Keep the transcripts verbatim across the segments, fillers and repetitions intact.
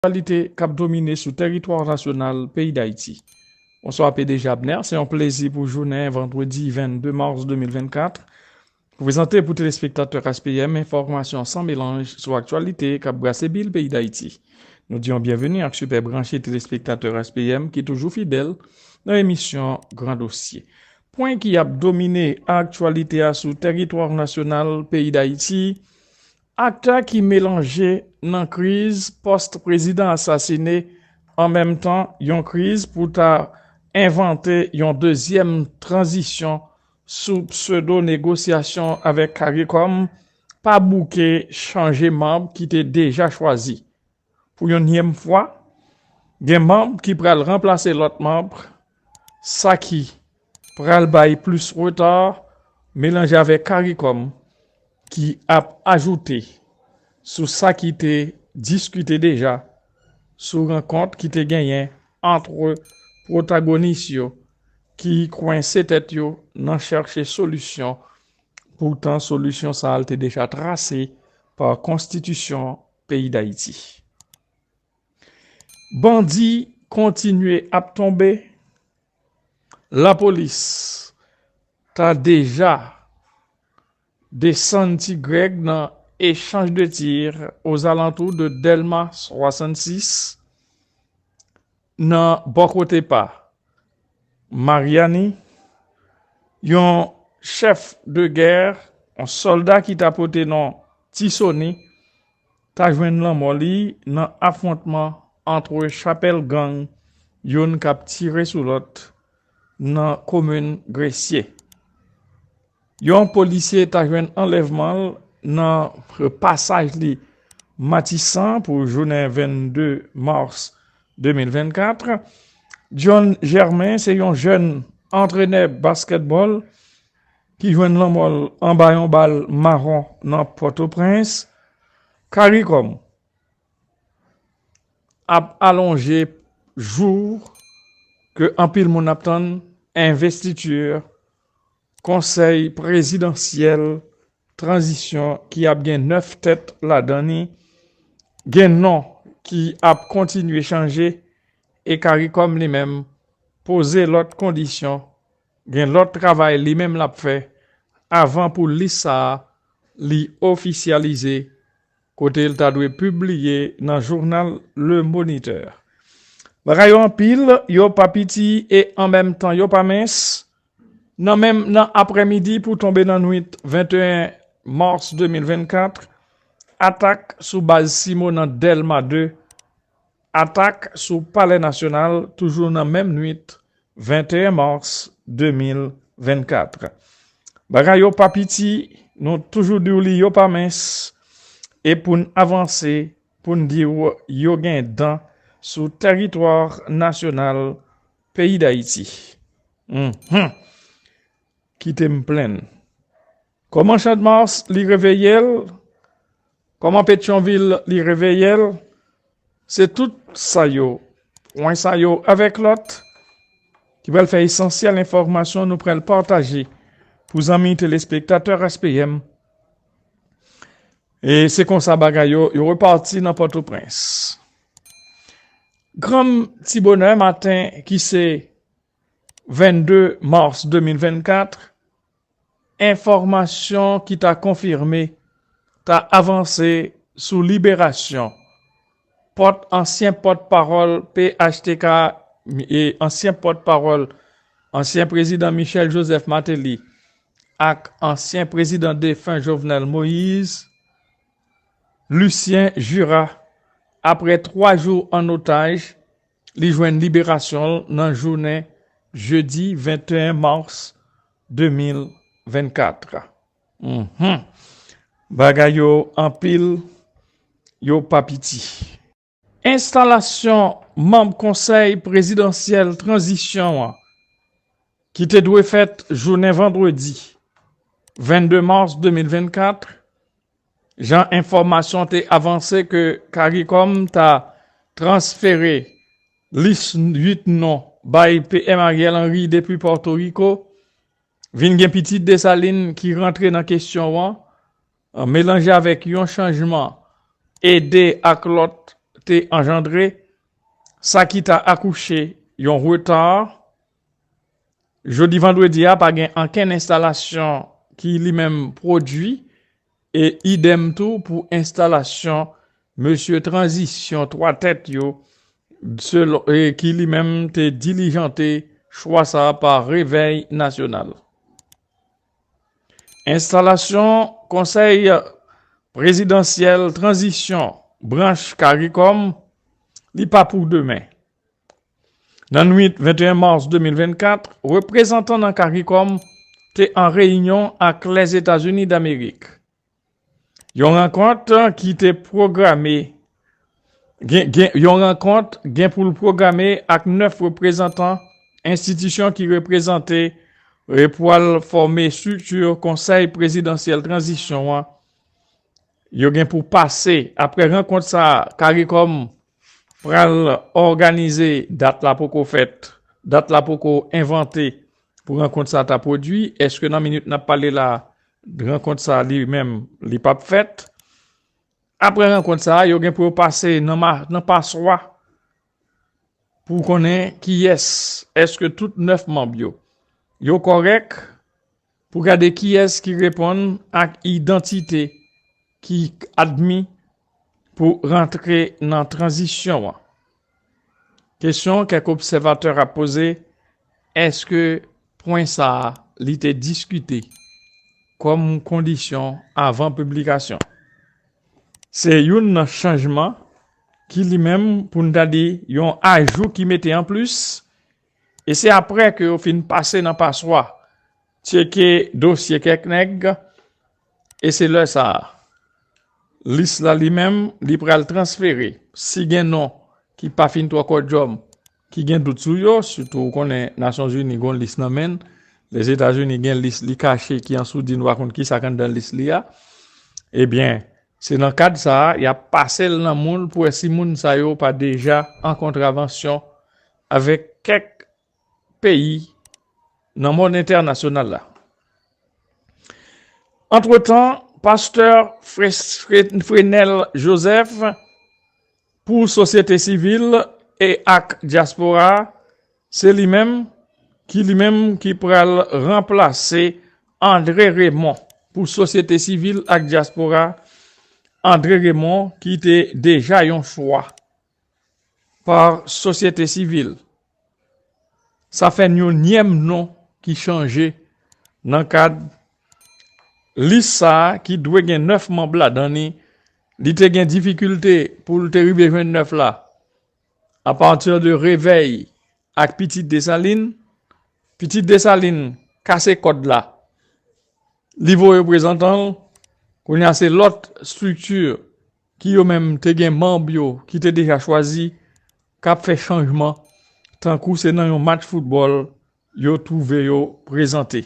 aktyalite k ap domine sou tèritwa nasyonal peyi Dayiti. Bonswa, P D G Abner. Se yon plezi pou jounen vandredi vennde mas de mil vennkat pou prezante pou telespektatè S P M enfòmasyon san melanj sou aktyalite k ap brase bil peyi Dayiti. Nou di yon byenveni ak sipè branche telespektatè S P M ki toujou fidèl nan emisyon Gran Dosye. Pwen ki ap domine aktyalite a sou tèritwa nasyonal peyi Dayiti, aktè ki melanje nan kriz pòs prezidan asasine, an menm tan yon kriz pou ta envante yon dezyèm tranzisyon sou pseudo negosyasyon avèk CARICOM pa bouke chanje manm ki te deja chwazi. Pou yonnyèm fwa, gen manm ki pral ranplase lòt manm, sa ki pral bay plis reta melanje avèk CARICOM ki ap ajoute sou sa ki te diskite deja sou rankont ki te genyen ant pwotagonis yo ki kwense tèt yo nan chèche solisyon. Poutan, solisyon sa a te deja trase pa konstitisyon peyi Dayiti. Bandi kontinye ap tonbe. Lapolis ta deja desann Ti Grèg nan echanj de tir ozalantou de Dèlma swasannsis nan bò kote pa Maryani, yon chèf de gè, yon sòlda ki ta pote non Ti Soni, ta jwenn lanmò li nan afwontman ant chapèl gang youn k ap tire sou lòt nan komin Gresye. Yon polisye ta jwenn anlèvman l nan pasaj li Matisan pou jounen vennde mas de mil vennkat. John Germain se yon jèn antrenè baskètbòl ki jwenn lanmò l anba yon bal mawon nan Pòtoprens. CARICOM ap alonje jou ke anpil moun ap tann, envestiti konsèy prezidansyèl tranzisyon ki ap gen nèf tèt ladan li, gen non ki ap kontinye chanje e CARICOM li menm poze lòt kondisyon, gen lòt travay li menm l ap fè avan pou lis sa a li ofisyalize kote l ta dwe pibliye nan jounal Le Moniteur. Bagay yo anpil, yo pa piti e an menm tan yo pa mens. Nan menm nan aprèmidi pou tonbe nan nwit vennteyen mas de mil vennkat, atak sou baz Simo nan Dèlma de, atak sou Palè Nasyonal toujou nan menm nwit vennteyen mas de mil vennkat. Bagay yo pa piti, nou toujou di w li yo pa mens, e pou n avanse, pou n di w yo gen dan sou tèritwa nasyonal peyi Dayiti. Mhm. Kite m plenn. Kòman Chadmas li reveye l? Kòman Petyonvil li reveye l? Se tout sa yo, pwen sa yo avèk lòt, ki pral fè esansyèl enfòmasyon nou pral pataje pou zanmi telespektatè S P M. E se konsa bagay yo, yo repati nan Pòtoprens. Granm ti bonè maten ki se vennde mas de mil vennkat, enfòmasyon ki ta konfime, ta avanse sou liberasyon pòt ansyen pòtpawòl P H T K e ansyen pòtpawòl ansyen prezidan Michel Joseph Martelly ak ansyen prezidan defen Jovenel Moïse, Lucien Jura, apre twa jou an otaj, li jwenn liberasyon l nan jounen jedi vennteyen mas de mil vennkat. Mhm. Bagay yo anpil, yo pa piti. Enstalasyon manm Konsèy Prezidansyèl Tranzisyon an, ki te dwe fèt jounen vandredi vennde mas de mil vennkat, jan enfòmasyon te avanse ke CARICOM ta transfere lis uit non bay P M Ariel Henry depi Pòtoriko, vin gen pitit Desalin ki rantre nan kesyon an, an melanje avèk yon chanjman ede ak lòt te anjandre, sa ki ta akouche yon reta. Jodi vandredi a, pa gen ankenn enstalasyon ki li menm pwodui, e idèm tou pou enstalasyon mesye tranzisyon twa tèt yo, selon, e ki li menm te dilijante chwa sa a pa Revèy Nasyonal. Enstalasyon Konsèy Prezidansyèl Tranzisyon branch Karikòm, li pa pou demen. Nan nwit venteyen mas de mil vennkat, reprezantan nan Karikòm te an reyinyon ak Lèzetazini Damerik. Yon rankont ki te pwograme, gen, gen, yon rankont gen pou l pwograme ak nèf reprezantan enstitisyon ki reprezante e pral fòme estrikti Konsèy Prezidansyèl Tranzisyon an. Yo gen pou pase. Apre rankont sa a, Karikòm pral òganize, dat la poko fèt, dat la poko envante pou rankont sa a ta pwodui. Èske nan minit n ap pale la, rankont sa a li menm, li p ap fèt? Apre rankont sa a, yo gen pou yo pase nan, ma, nan paswa pou konnen kiyès, èske tout nèf manm yo, yo kòrèk, pou gade kiyès ki reponn ak idantite ki admi pou rantre nan tranzisyon an. Kesyon kèk obsèvatè ap poze, èske pwen sa a li te diskite kòm kondisyon avan piblikasyon? Se youn nan chanjman ki li menm, pou n ta di, yon ajou ki mete anplis, e se apre ke yo fin pase nan paswa, tcheke dosye kèk nèg, e se lè sa a, lis la li menm, li pral transfere. Si gen non ki pa fin twò kòdjòm, ki gen dout sou yo, sitou ou konnen Nasyonzini gon lis nan men l, Lèzetazini gen lis li kache ki an soudi, nou pa konn kisa k anndan lis li a, ebyen, se nan kad sa a, y ap pase l nan moun pou wè si moun sa yo pa deja an kontravansyon avèk kèk peyi nan mond entènasyonal la. Antretan, pastè Fre-, Fre-, Frenel Joseph, pou sosyete sivil e ak dyaspora, se li menm ki, li menm ki pral ranplase André Raymond pou sosyete sivil ak dyaspora. André Raymond ki te deja yon chwa pa sosyete sivil. Sa fè nyonnyèm non ki chanje nan kad lis sa a ki dwe gen nèf manm ladan li. Li te gen difikilte pou l te rive jwenn nèf la apati de Revèy ak Pitit Desalin. Pitit Desalin kase kòd la. Li voye reprezantan l. Kounye a se lòt estrikti ki yo menm te gen manm yo ki te deja chwazi k ap fè chanjman, tankou se nan yon match foutbòl yo twouve yo prezante.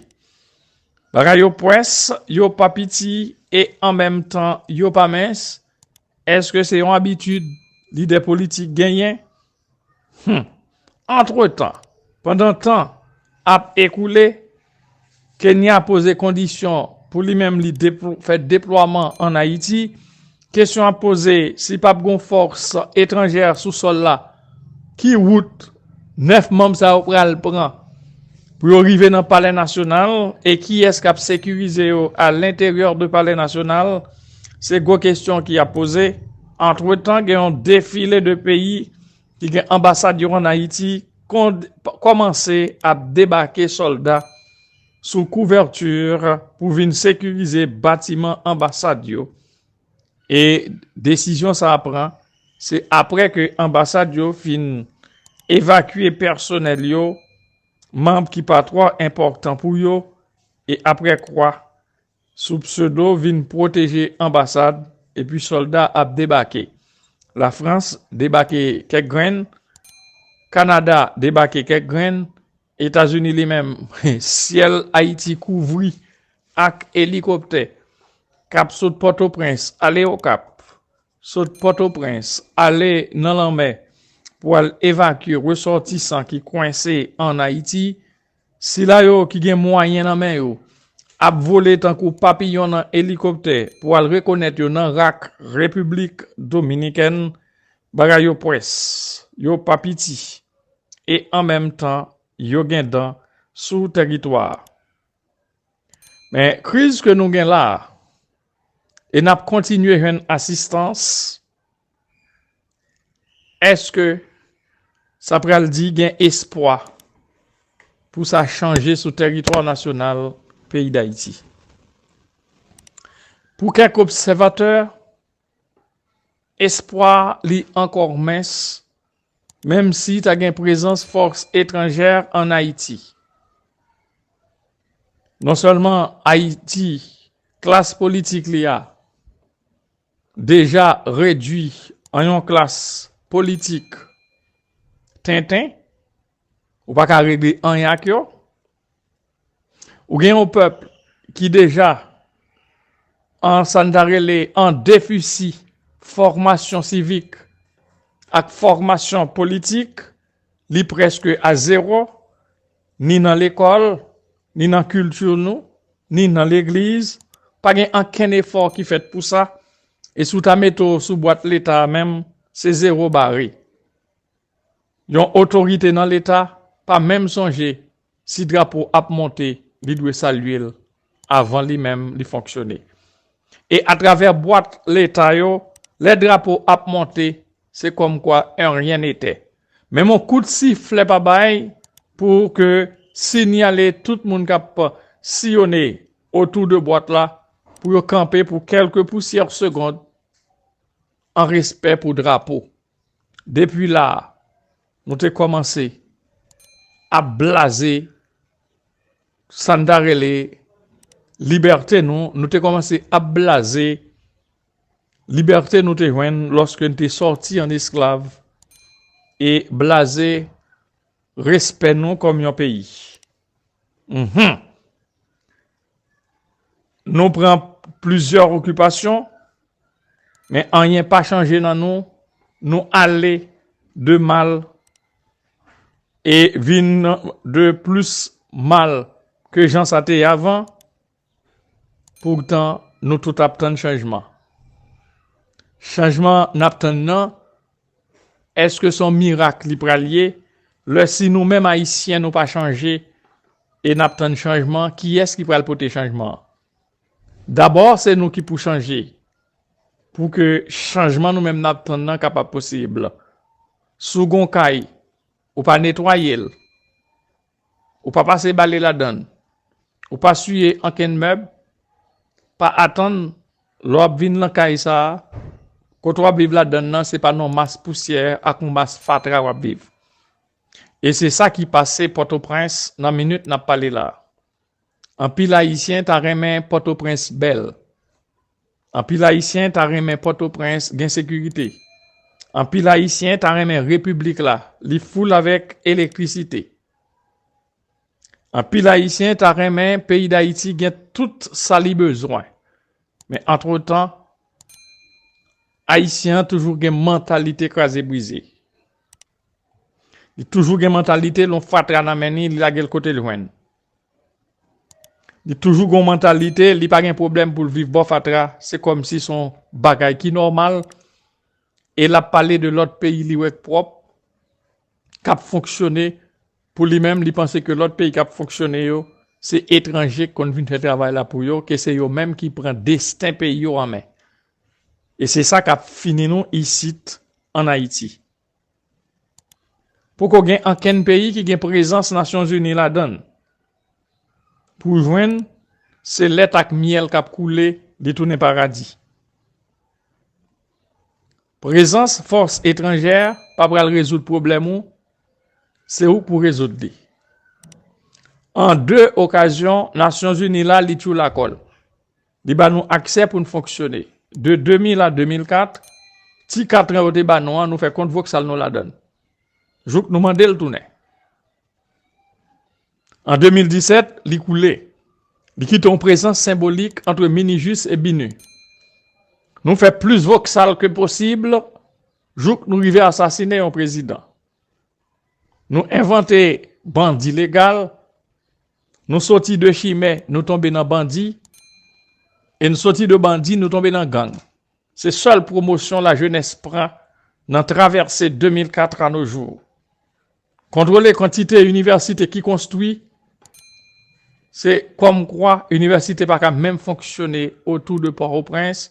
Bagay yo pwès, yo pa piti e an menm tan yo pa mens. Èske se yon abitid lidè politik genyen? Hmm. Antretan, pandan tan ap ekoule, Kenya poze kondisyon pou li menm li depl-, fè deplwaman ann Ayiti. Kesyon ap poze, si p ap gon fòs etranjè sou sòl la, ki wout nèf manm sa yo pral pran pou yo rive nan Palè Nasyonal e kiyès k ap sekirize yo a lenteryè de Palè Nasyonal? Se gwo kesyon ki ap poze. Antretan, gen yon defile de peyi ki gen anbasad yo ann Ayiti kon-, kòmanse ap debake sòlda sou kouvèti pou vin sekirize batiman anbasad yo. E desizyon sa a pran, se apre ke anbasad yo fin evakye pèsonèl yo, manm ki pa twò enpòtan pou yo, e apre kwa sou pseudo vin pwoteje anbasad, epi sòlda ap debake. Lafrans debake kèk grenn, Kanada debake kèk grenn, Etazini li menm, syèl Ayiti kouvri ak elikoptè k ap sot Pòtoprens ale Okap, sot Pòtoprens ale nan lanmè pou al evakye resòtisan ki kwense ann Ayiti. Sila yo ki gen mwayen nan men yo ap vole tankou papiyon nan elikoptè pou al rekonèt yo nan rak Repiblik Dominikèn, bagay yo pwès, yo pa piti, e an menm tan, yo gen dan sou tèritwa a. Men kriz ke nou gen la a, e n ap kontinye jwenn asistans, èske sa pral di gen espwa pou sa chanje sou tèritwa nasyonal peyi Dayiti? Pou kèk obsèvatè, espwa li ankò mens, menm si ta gen prezans fòs etranjè ann Ayiti. Non sèlman Ayiti, klas politik li a deja redui an yon klas politik tenten, ou pa ka regle anyen ak yo. Ou gen yon pèp ki deja an sa n ta rele an defisi fòmasyon sivik ak fòmasyon politik, li prèske a zewo, ni nan lekòl, ni nan kilti nou, ni nan legliz, pa gen ankenn efò ki fèt pou sa, e si w ta mete w sou bwat leta a menm, se zewo bare. Yon otorite nan leta pa menm sonje si drapo ap monte, li dwe salye l avan li menm li fonksyone. E atravè bwat leta yo, lè drapo ap monte, se kòmkwa en rien n'était. Menm yon kout siflè pa bay pou ke sinyale tout moun k ap siyone otou de bwat la pou yo kanpe pou kèlke pousyè segond an respè pou drapo. Depi la a, nou te kòmanse ap blaze sa n ta rele libète nou, nou te kòmanse ap blaze libète nou te jwenn lòske n te sòti an esklav e blaze respè nou kòm yon peyi. Mhm. Nou pran plizyè okipasyon, men anyen pa chanje nan nou. Nou ale de mal e vin de plis mal ke jan sa te ye avan. Poutan, nou tout ap tann chanjman. Chanjman n ap tann nan, èske se yon mirak li pral ye? Lè si nou menm Ayisyen nou pa chanje e n ap tann chanjman, kiyès ki pral pote chanjman an? Dabò, se nou ki pou chanje, pou ke chanjman nou menm n ap tann nan kapab posib. Si w gen yon kay, ou pa netwaye l, ou pa pase bale ladan l, ou pa siye ankenn mèb, pa atann lè w ap vin nan kay sa a, kote w ap viv ladan l nan, se pa nan yon mas pousyè ak yon mas fatra w ap viv. E se sa ki pase Pòtoprens nan minit n ap pale la a. Anpil Ayisyen ta renmen Pòtoprens bèl. Anpil Ayisyen ta renmen Pòtoprens gen sekirite. Anpil Ayisyen ta renmen Repiblik la, li foul avèk elektrisite. Anpil Ayisyen ta renmen peyi Dayiti gen tout sa li bezwen. Men antretan, Ayisyen an toujou gen mantalite kraze brize. Li toujou gen mantalite lè yon fatra nan men li, li lage l kote l jwenn. Li toujou gen yon mantalite, li pa gen pwoblèm pou l viv bò fatra, se kòmsi se yon bagay ki nòmal. E l ap pale de lòt peyi li wè k pwòp, k ap fonksyone pou li menm, li panse ke lòt peyi k ap fonksyone yo, se etranje k konn vin fè travay la pou yo, ke se yo menm ki pran desten peyi yo an men. E se sa k ap fini nou isit ann Ayiti. Poko gen ankenn peyi ki gen prezans Nasyonzini ladan l. Pou jwenn, se lèt ak myèl k ap koule, li tounen paradi. Prezans fòs etranjè pa pral rezoud pwoblèm ou, se ou k pou rezoud li. An de okazyon, Nasyonzini la, li tchoul akò l. Li ba nou aksè pou n fonksyone. De de mil a de mil kat, ti katran yo te ba nou an, nou fè kont voksal nou ladan l. Jouk nou mande l tounen. An de mil disèt, li koule. Li kite yon prezans senbolik ant Minijis e Bini. Nou fè plis voksal ke posib, jouk nou rive asasinen yon prezidan. Nou envante bandi legal, nou soti de chimè, nou tonbe nan bandi, e nou soti de bandi, nou tonbe nan gang. Se sèl pwomosyon lajenès pran nan travèse de mil kat a nos jours. Kontwole kantite inivèsite ki konstwi, se kòmkwa inivèsite pa ka menm fonksyone otou de Pòtoprens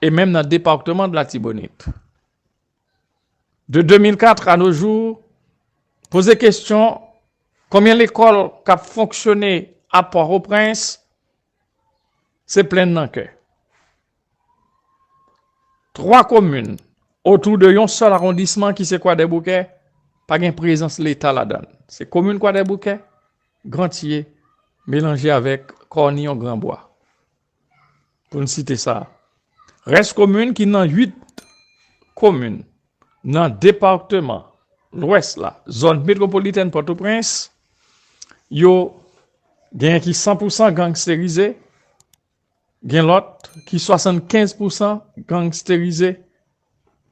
e menm nan depatman de Latibonit. De de mil kat a nos jours, poze kesyon, konbyen lekòl k ap fonksyone a Pòtoprens, se plenn nan kè. Twa komin otou de yon sèl awondisman ki se Kwadèboukè, pa gen prezans Leta ladan l. Se komin Kwadèboukè, Grantye, melanje avèk Kòniyon, Granbwa, pou n site sa. Rès komin ki nan uit komin nan depatman Lwès la, zòn metwopolitèn Pòtoprens, yo gen ki san pou san gangsterize, gen lòt ki swasannkenz pou san gangsterize,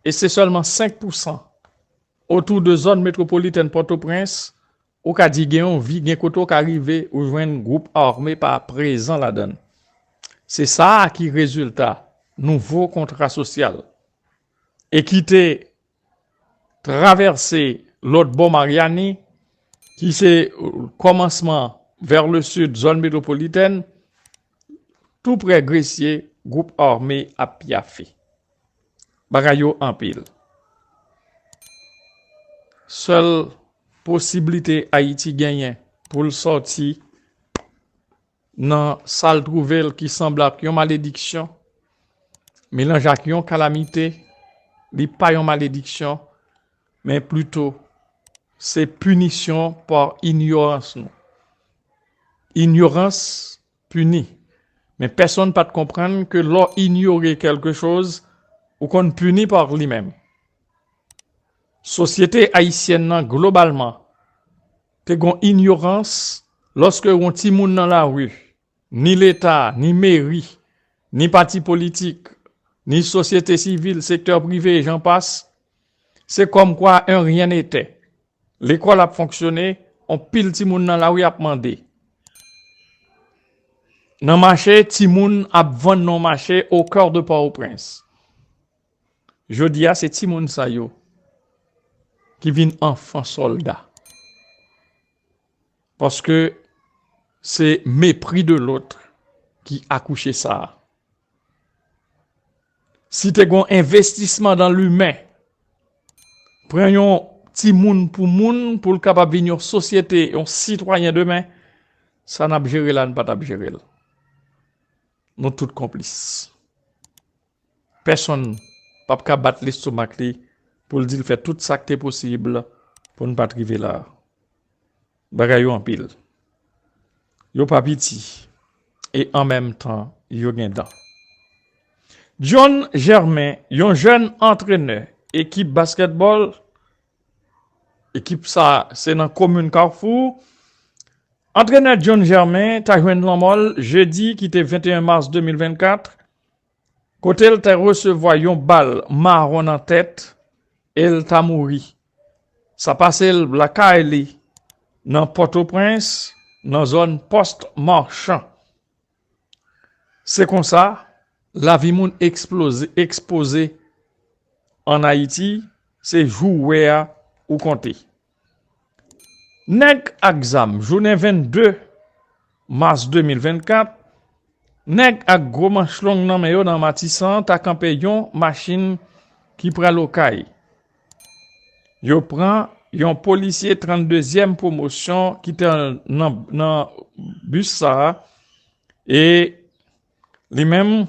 e se sèlman senk pou san otou de zòn metwopolitèn Pòtoprens, ou ka di gen yon vi, gen kote w ka rive, ou jwenn gwoup ame pa prezan ladan l. Se sa a ki rezilta nouvo kontra sosyal e ki te travèse lòt bò Maryani, ki se kòmansman vers le sud, zòn metwopolitèn, tou prè Gresye, gwoup ame ap pyafe. Bagay yo anpil. Sèl posiblite Ayiti genyen pou l sòti nan sa l twouve l ki sanble ak yon malediksyon, melanje ak yon kalamite, li pa yon malediksyon, men plito se pinisyon pa inyorans nou. Inyorans pini. Men pèsonn pa t konprann ke lè w inyore kèlke choz, ou konn pini pa li menm. Sosyete ayisyèn nan globalman te gon inyorans lòske yon timoun nan lari, ni Leta, ni meri, ni pati politik, ni sosyete sivil, sektè prive, e jan pas, se kòmkwa un rien n'était. Lekòl ap fonksyone, on pil timoun nan lari ap mande. Nan mache, timoun ap vann nan mache au cœur de Port-au-Prince. Jodi a, se timoun sa yo ki vin anfan sòlda. Paske se mépris de l'autre ki akouche sa a. Si te gon envestisman dan limen, pran yon timoun pou moun, pou l kapab vin yon sosyete, yon sitwayen demen, sa n ap jere la, n pa t ap jere l. Nou tout konplis. Pèsonn p ap ka bat lestomak li pou l di l fè tout sa k te posib pou n pa t rive la. Bagay yo anpil. Yo pa piti. E an menm tan, yo gen dan. John Germain, yon jèn antrenè ekip baskètbòl, ekip sa se nan komin Kafou. Antrenè John Germain ta jwenn lanmò l jedi ki te venteyen mas de mil vennkat, kote l te resevwa yon bal mawon nan tèt e l ta mouri. Sa pase l lakay li nan Pòtoprens, nan zòn Pòs Machan. Se konsa, lavi moun eksploze, ekspoze ann Ayiti, se jou ou wè a ou konte. Nèg ak zam, jounen vennde mas de mil vennkat, nèg ak gwo manch long nan men yo nan Matisan ta kanpe yon machin ki pral Okay. Yo pran yon polisye tranndezyèm pwomosyon ki te nan, nan bis sa a, e li menm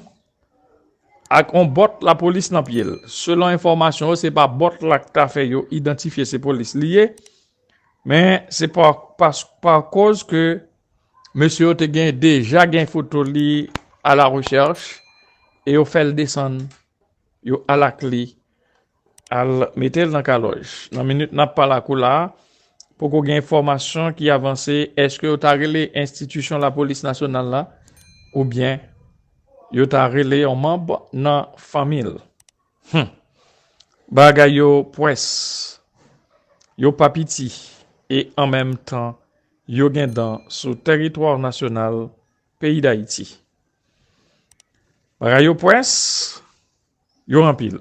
ak yon bòt lapolis nan pye l. Selon enfòmasyon yo, se pa bòt la k ta fè yo idantifye se polis li ye, men se pa, pa, pa koz ke mesye yo te gen, deja gen foto li à la recherche, e yo fè l desann, yo al ak li, al mete l nan kalòj. Nan minit n ap pale ak ou la a, poko gen enfòmasyon ki avanse, èske yo ta rele enstitisyon lapolis nasyonal la, oubyen yo ta rele yon manm nan fanmi l. Hum. Bagay yo pwès, yo pa piti, e an menm tan, yo gen dan sou teritwa nasyonal peyi Dayiti. Bagay yo pwès, yo anpil.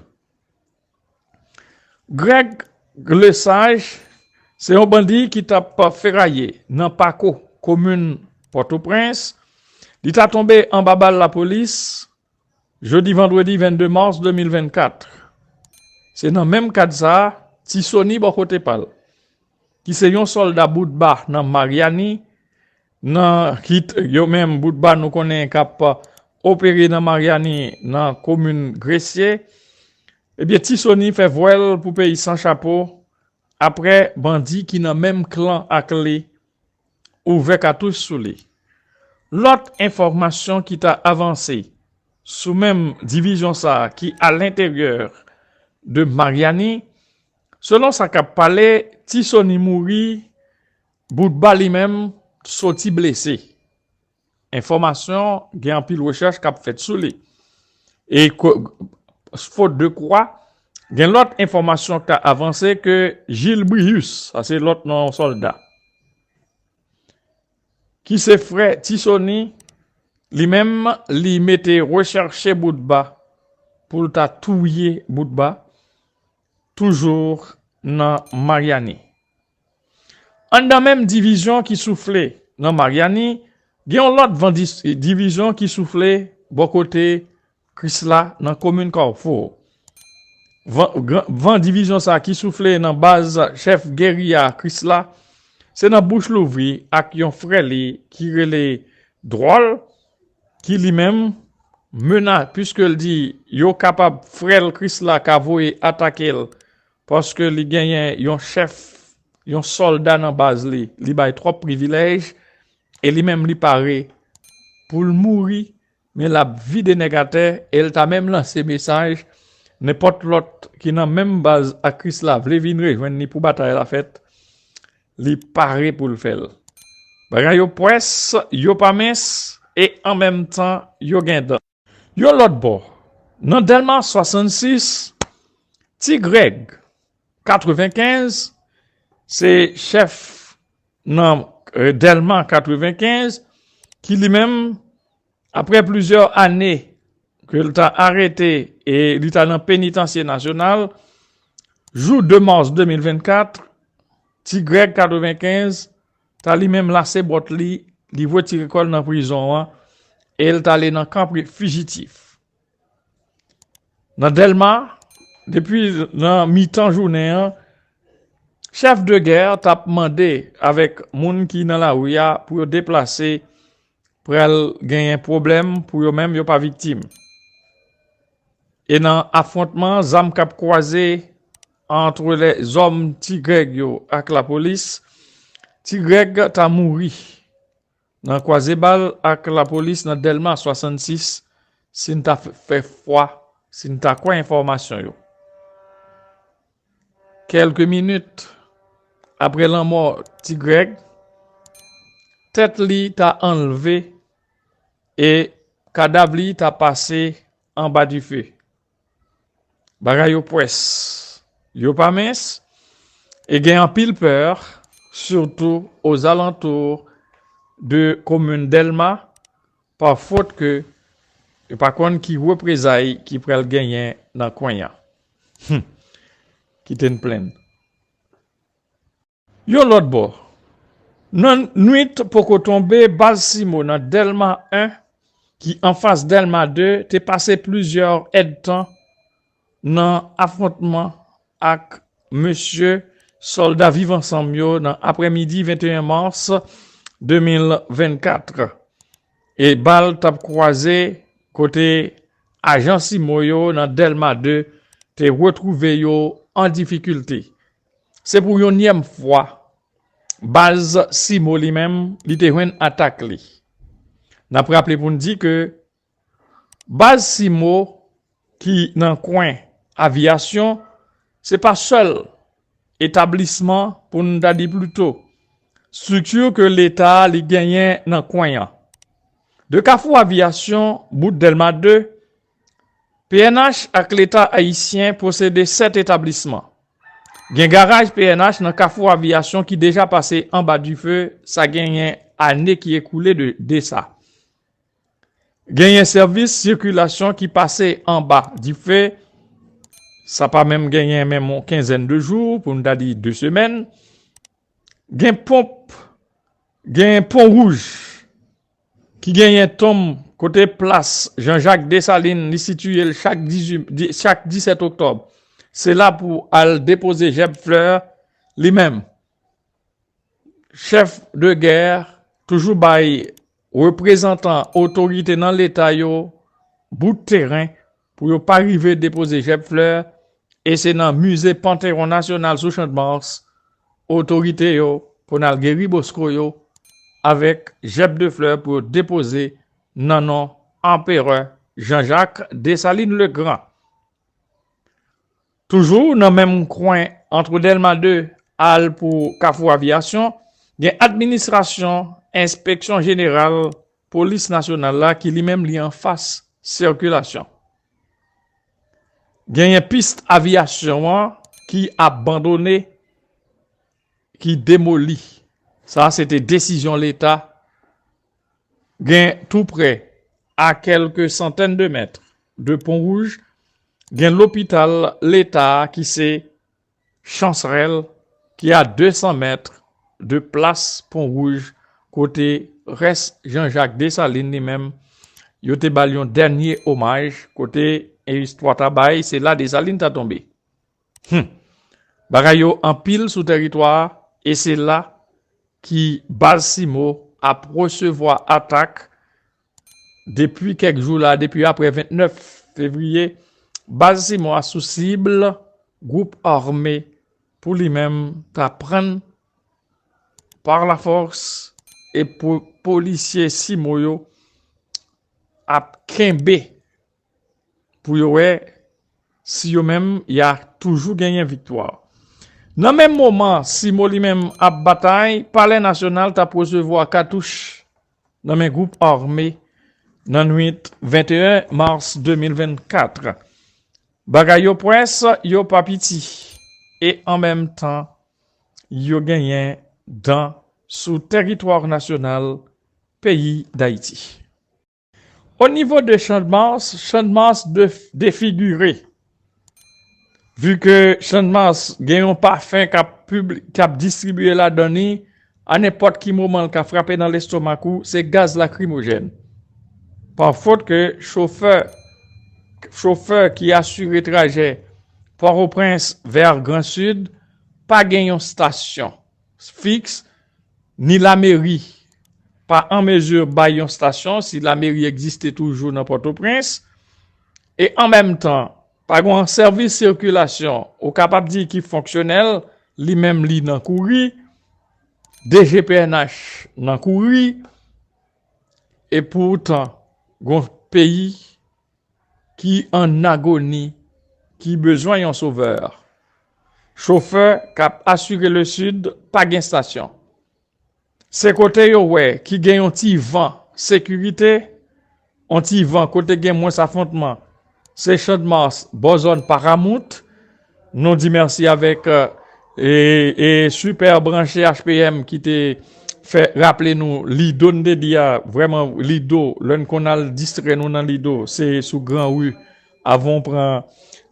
Greg Lesage se yon bandi ki t ap feraye nan Pako, komin Pòtoprens. Li ta tonbe anba bal lapolis jodi vandredi vennde mas de mil vennkat. Se nan menm kad sa a, Ti Sony bò kote pa l, ki se yon sòlda bout ba nan Maryani, nan ki t-, yo menm bout ba nou konnen k ap opere nan Maryani, nan komin Gresye, ebyen, Ti Sony fè vwèl pou peyi san chapo, apre bandi ki nan menm klan ak li ouvè katouch sou li. Lòt enfòmasyon ki ta avanse sou menm divizyon sa a ki alenteryè de Maryani, selon sa k ap pale, Ti Sony mouri, bout ba li menm soti blese. Enfòmasyon, gen anpil rechèch k ap fèt sou li. E ko-, fot de kwa, gen lòt enfòmasyon k ta avanse ke Gilles Brius, sa se lòt non sòlda, ki se frè Ti Sony, li menm, li mete rechèche bout ba pou l ta touye bout ba, toujou nan Maryani. Anndan menm divizyon ki soufle nan Maryani, gen yon lòt van dis-, divizyon ki soufle bò kote Krisla nan komin Kafou. Van, gran, van divizyon sa ki soufle nan baz chèf geriya Krisla, se nan bouch louvri ak yon frè li ki rele Dwòl, ki li menm mena-, piske l di yo kapab frè l Krisla ka voye atake l, paske li genyen yon chèf, yon sòlda nan baz li, li bay twòp privilèj, e li menm li pare pou l mouri, men l ap vide nèg atè, e l ta menm lanse mesaj, nenpòt lòt ki nan menm baz ak Krisla vle vin rejwenn li pou batay la fèt, li pare pou l fè l. Bagay yo pwès, yo pa mens, e an menm tan, yo gen dan. Yon lòt bò, nan Dèlma swasannsis, Ti Grèg, katrevenkenz, se chèf nan, eh, Dèlma katrevenkenz, ki li menm, apre plizyè ane ke l ta arete e li ta nan penitansye nasyonal, jou de mas de mil vennkat, Ti Grèg katrevenkenz ta li menm lase bòt li, li retire kò l nan prizon an, e l t ale nan kan pri-, fijitif. Nan Dèlma, depi nan mitan jounen an, chèf de gè t ap mande avèk moun ki nan lari a pou yo deplase, pral genyen pwoblèm pou yo menm, yo pa viktim. E nan afwontman, zam k ap kwaze ant lèzòm Ti Grèg yo ak lapolis, Ti Grèg ta mouri nan kwaze bal ak lapolis nan Dèlma swasannsis, si n ta f-, fè fwa, si n ta kwè enfòmasyon yo. Kèlke minit apre lanmò Ti Grèg, tèt li ta anlve e kadav li ta pase anba dife. Bagay yo pwès, yo pa mens, e gen anpil pè, sitou ozalantou de komin Dèlma, pa fòt ke yo pa konn ki reprezay ki pral genyen nan kwen an. Hum. Kite n plenn. Yon lòt bò, nan nwit poko tonbe, baz Simo nan Dèlma en, ki anfas Dèlma de, te pase plizyè èdtan nan afwontman ak mesye sòlda Viv Ansanm yo nan aprèmidi venteyen mas de mil vennkat. E bal t ap kwaze kote ajan Simo yo nan Dèlma de te retwouve yo an difikilte. Se pou yonnyèm fwa, baz Simo li menm, li te jwenn atak li. N ap raple pou n di ke baz Simo ki nan kwen aviyasyon, se pa sèl etablisman, pou n ta di plito, estrikti ke Leta li genyen nan kwen an. De Kafou Aviyasyon bout Dèlma de, P N H ak Leta ayisyen posede sèt etablisman. Gen garaj P N H nan Kafou Aviyasyon ki deja pase anba dife, sa genyen ane ki ekoule de, de sa. Genyen sèvis sikilasyon ki pase anba dife, Sa pa menm genyen menm yon kenzèn de jou, pou n ta di de semèn. Gen ponp, gen pon wouj ki genyen tonm kote plas Jean-Jacques Dessalines li sitiye l chak dizuit, di- chak disèt oktòb. Se la pou al depoze jèb flè li menm. Chèf de gè toujou bay reprezantan otorite nan leta yo bout teren pou yo pa rive depoze jèb flè, e se nan mize Pantewon Nasyonal sou Chann Mas otorite yo, Ponal Guéry Bosco yo, avèk jèb de flè pou yo depoze nan non Anperè Jean-Jacques Dessalines le Grand. Toujou nan menm kwen ant Dèlma de al pou Kafou Aviyasyon, gen administrasyon enspeksyon jeneral polis nasyonal la ki li menm li anfas sikilasyon. Genyen pis aviyasyon an ki abandone, ki demoli. Sa se te desizyon leta. Gen tou prè, a kèlke santèn de mèt de Pon Wouj, gen lopital leta ki se Chansrèl, ki a de san mèt de plas Pon Wouj, kote rès Jean-Jacques Dessalines li menm, yo te ba l yon dènye omaj, kote e istwa ta bay, se la Dessalines ta tonbe. Hmm. Bagay yo anpil sou tèritwa a, e se la ki baz Simo ap resevwa atak depi kèk jou la, depi apre vennèf fevriye. Baz Simo a sou sib gwoup ame pou li menm ta pran par la fòs, e pou polisye Simo yo ap kenbe pou yo wè si yo menm y a toujou genyen viktwa. Nan menm moman, Simo li menm ap batay, Palè Nasyonal t ap resevwa katouch nan men gwoup ame nan nwit venteyen mas de mil vennkat. Bagay yo pwès, yo pa piti, e an menm tan, yo genyen dan sou tèritwa nasyonal peyi Dayiti. O nivo de Channmas, Channmas de, defigire. Vu ke Channmas gen yon pafen k ap pibli-, k ap distribiye ladan li, a nenpòt ki moman l ka frape nan lestomak ou, se gaz lakrimojèn. Pa fòt ke chofè, chofè ki asire trajè Pòtoprens vè Gran Sid pa gen yon stasyon fiks, ni lameri pa an mezi bay yon stasyon, si lameri egziste toujou nan Pòtoprens, e an menm tan, pa gen yon sèvis sikilasyon, ou kapab di ki fonksyonèl, li menm li nan kouri, D G P N H nan kouri, e poutan, gen yon peyi ki an agoni, ki bezwen yon sovè. Chofè k ap asire le Sid pa gen stasyon. Se kote yo wè ki gen yon ti van sekirite, yon ti van kote gen mwens afwontman. Se Channmas, bò zòn Paramout. Nou di mèsi avèk, e, e Super Branché H P M ki te fè raple nou Lido n te di a, vrèman Lido, lè n konn al distrè nou nan Lido, se sou Gran Ri, avan w pran,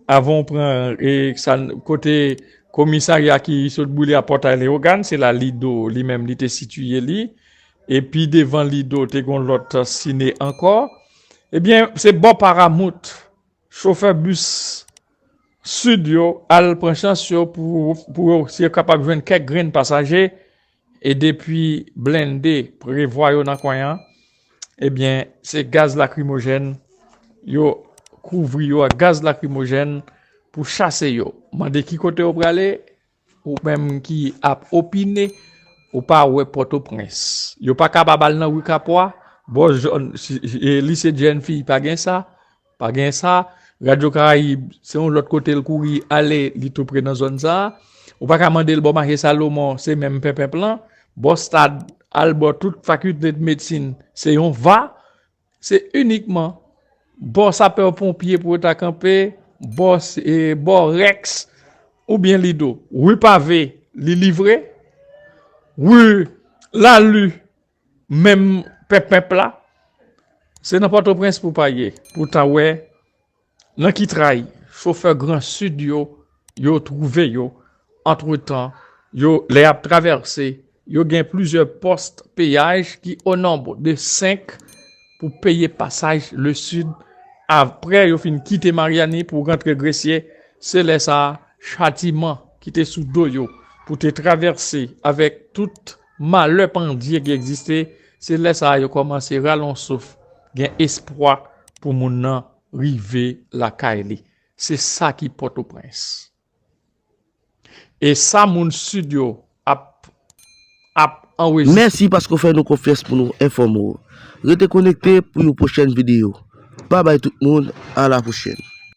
avan w pran, e, sa, kote komisarya ki sot boule a Pòtay Leyogàn, se la Lido li menm li te sitiye li. E pi devan Lido, te gen lòt sine ankò. Ebyen, se bò Paramout, chofè bis Sid yo al pran chans yo pou, pou yo, si yo kapab jwenn kèk grenn pasaje, e depi blende prevwa yo nan kwen an, ebyen, se gaz lakrimojèn, yo kouvri yo ak gaz lakrimojèn pou chase yo. Mande ki kote yo prale, ou menm ki ap opine, ou pa wè Pòtoprens. Yo pa kapab al nan ri Kapwa, bò zòn, si, si, e, lise jèn fi pa gen sa, pa gen sa. Radyo Karayib, se yon lòt kote l kouri ale, li tou pre nan zòn sa a. Ou pa ka mande l bò mache Salomon, se menm penpenp lan. Bò stad, al bò tout fakilte de medsin, se yon va. Se inikman bò sapè ponpye pou yo ta kanpe, bò, e, bò Rex oubyen Lido. Ri pave, li livre. Ri Lali, menm penpenp la. Se nan Pòtoprens pou pa ye, pou ta wè nan ki tray chofè Gran Sid yo, yo twouve yo. Antretan, yo, lè y ap travèse, yo gen plizyè pòs peyaj ki o nonb de senk pou peye pasaj le Sid. Apre yo fin kite Maryani pou rantre Gresye, se lè sa a, chatiman ki te sou do yo pou te travèse avèk tout malè pandye ki egziste, se lè sa a yo kòmanse rale yon souf, gen espwa pou moun nan rive lakay li. Se sa ki Pòtoprens. E sa moun Sid yo ap, ap anrejistre. Mèsi paske w fè nou konfyans pou nou enfòme w. Rete konekte pou yon pwochèn videyo. Babay tout moun, a la pwochèn.